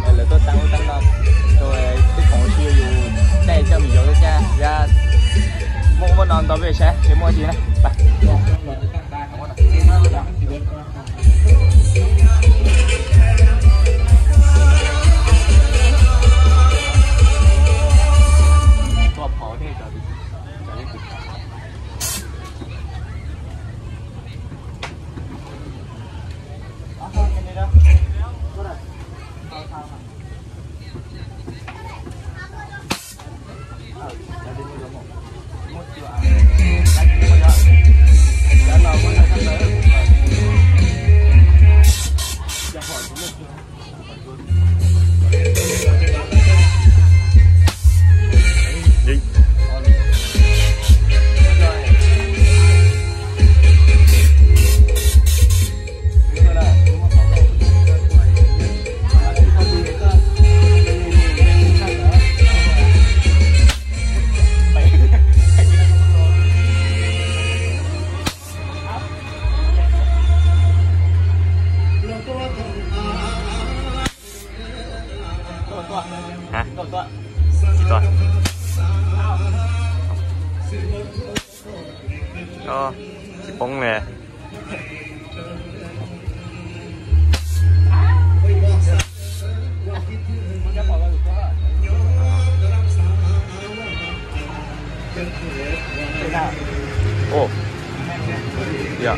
Lawv tuaj tag ub tag no rau tej khoom sib yuav yus tej coj me nyuam tuaj cab, yog muaj ub muaj no ntaus peb saib seb muaj dab tsi na. Hah? Tsis tuaj. Tsis poob li. Ua, yog.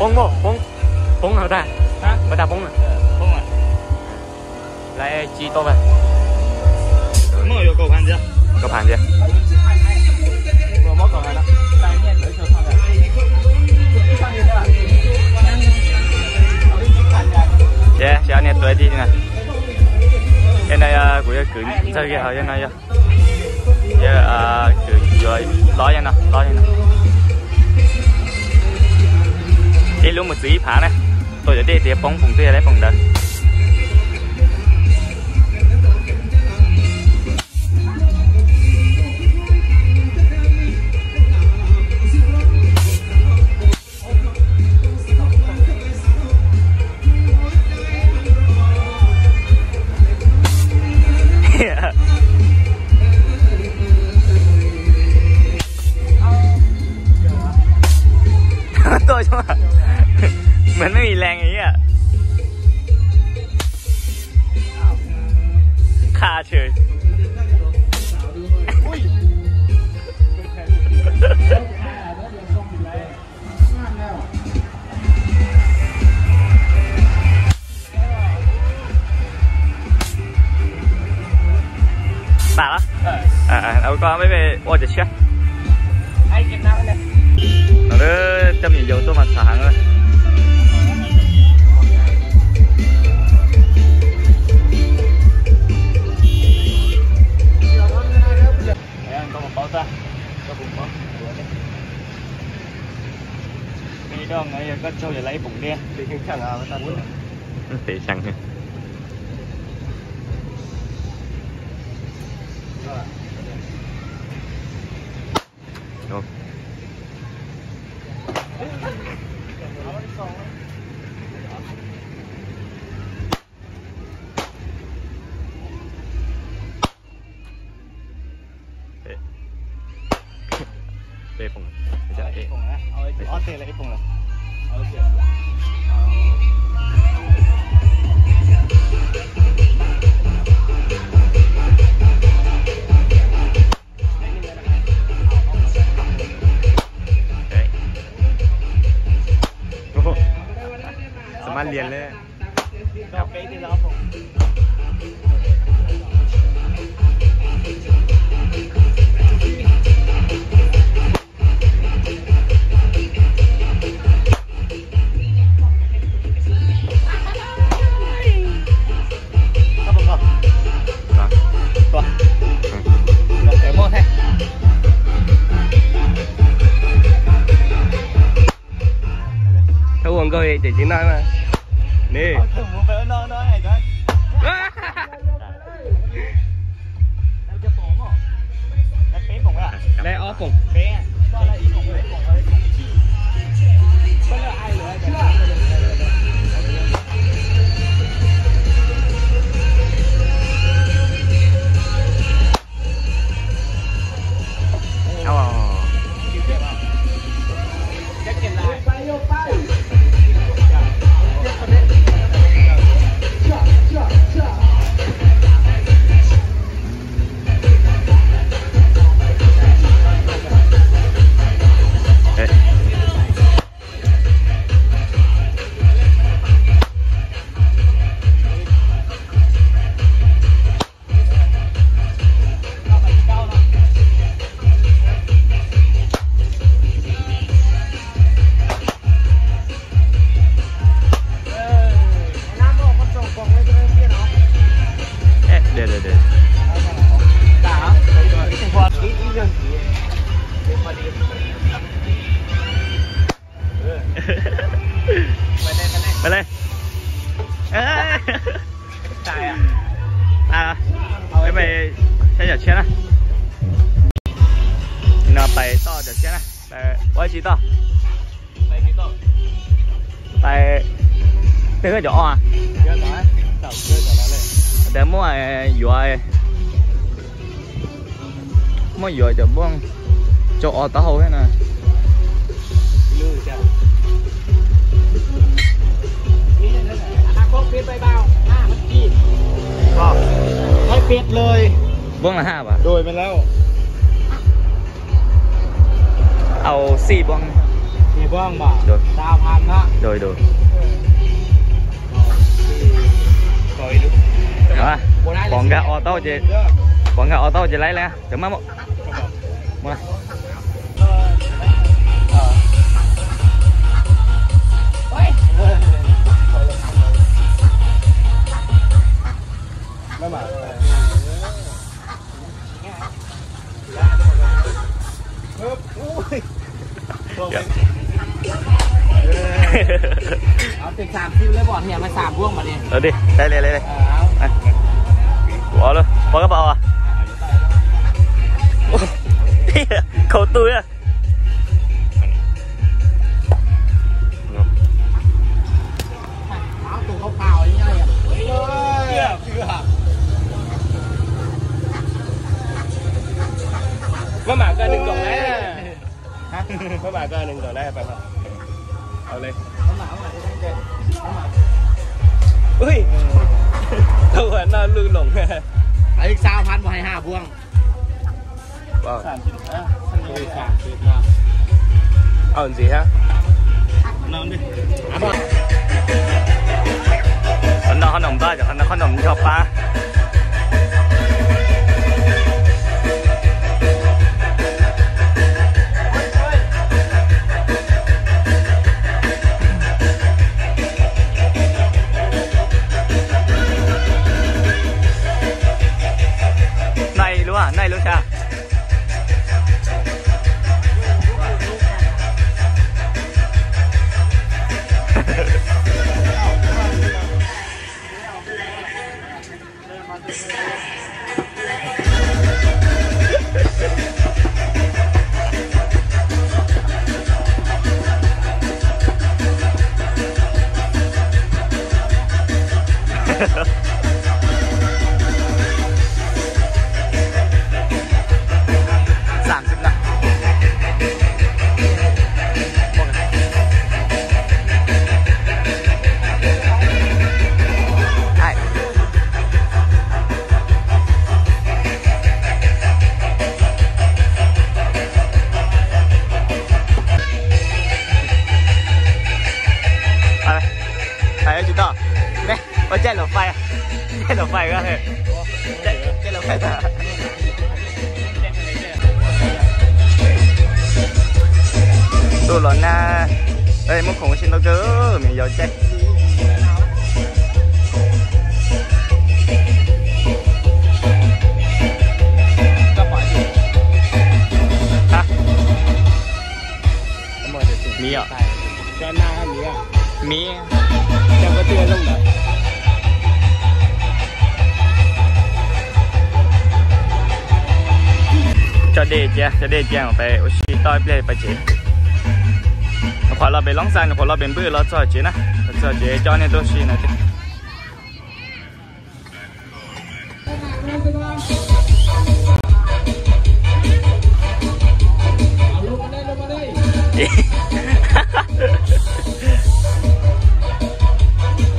Poob, poob, poob tag, poob tag poob. Lawv tsis tau. Kauv phav ntxiv. Ces, ces ob niag tuav ib tib na. Yog no yog kuv yog kwv ntxawg kiag hauv, yog no yog, yog kwv yuav lob yog no, lob yog no. Ib lub mus txwv ib phav na, tau cov dej tias poob poom twg yog lawv poom ntawd. Tuaj xyoo mas meej lees ib yam qha tshwm. Tag lawm. Ua koj peb ua cov tshiab. No lawv coj me nyuam yaus tuaj mas txhav heev. Koj tsaug yog lawv ib poom liaj. Pem xyoo. Xam maj lias li. Thab ua nkauj ces tsis noj mas. Ni. Lej ob foom. Pais li. Peb pais saib cov tshiab na. No pais toj cov tshiab na. Ua tsi toj? Pais twg cov o? Tias muaj yuav, muaj yuav cov nplooj, cov o taub hau thiab na. Nplooj la haj pas? Au xij nplooj. Pom nkag o taub ces, pom nkag o taub ces laib lawm. Cov maj Ua li, ua li, pom kab pas os. Khaus tus. Maj mam koj nws nkaum lawm. Maj mam koj nws nkaum lawm. Ui, tau noj lwj loos. Au ntxiv hab. Qhov no qhov noom npab, qhov no qhov noom ncho pab. Noj ib lub, noj ib lub sab. Los na, muaj khoom ua si ntau kawg, me yau caij. Miv, miv. Tso dej cia, tso dej cia, peb ua si toj ib pliag pais tsev. Nyuam qhuav los pem Loob Xas, nyuam qhuav los pem Npwj los txog tsev na, los txog tsev coj nej tuaj si na.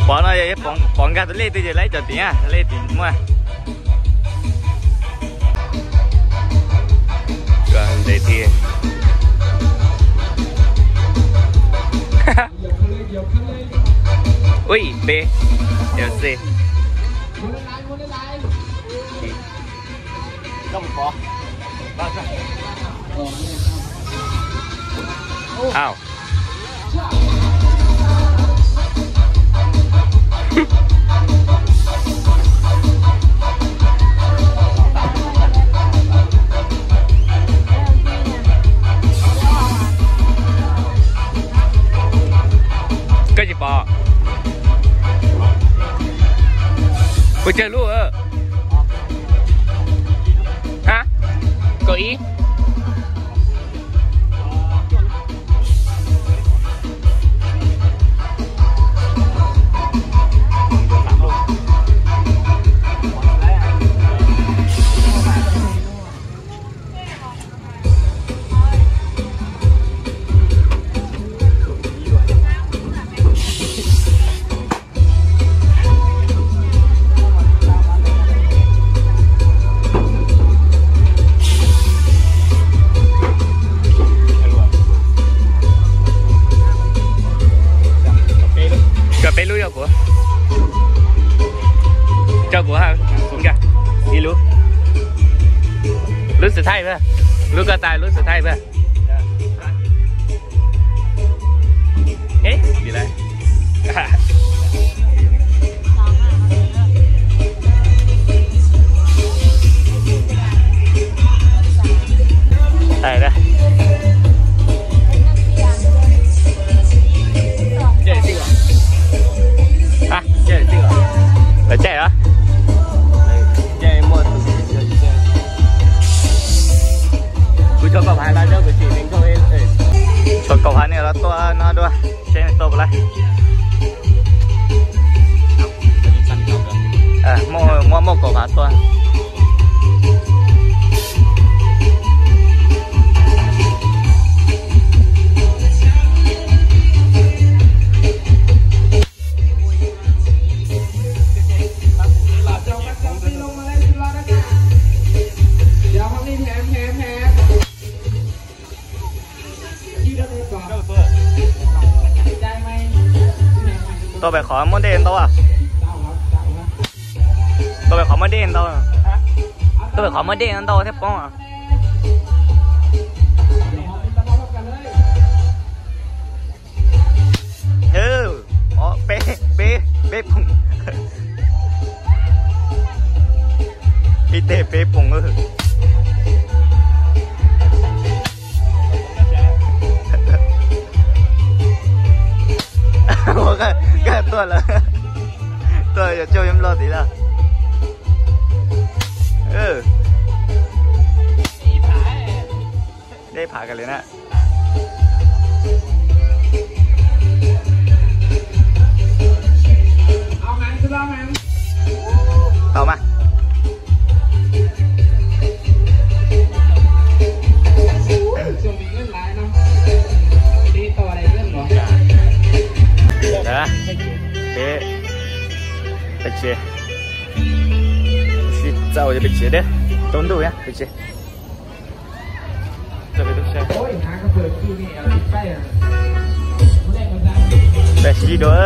Pov no yog Pov nkag tus lej twg ces lawv cov tim, lej tim muaj. Ntev tiag. Ui, peb, yog xi. Au. Koj tsis pom. Puas tsawg lub? Ha? Kaum ib. Koj peb lub yog kuv. Coj kuv ha, kuv nkag ib lub. Lub xwm thaij pab, lub koj tas lub xwm thaij pab. Lawv caij os. Kuv tshuav kaum phav los, kuv tsis, tshuav kaum phav nej los tuaj no dua, seb nej tuaj puas laij. Muaj, muaj kaum phav tuaj. Tuaj pem qhov muaj dej ntau. Tuaj pem qhov muaj dej ntau. Tuaj pem qhov muaj dej ntau thiab poob. Peb, peb poom. Ib teg peb poom. Koj tuaj lawm, tuaj yog coj nplog tid lawm. Dej phav kiag li na. Tau mas. Peb, peb tsev. Sib txaus peb tsev deb, tsaus ntuj na peb tsev. Peb sib dua.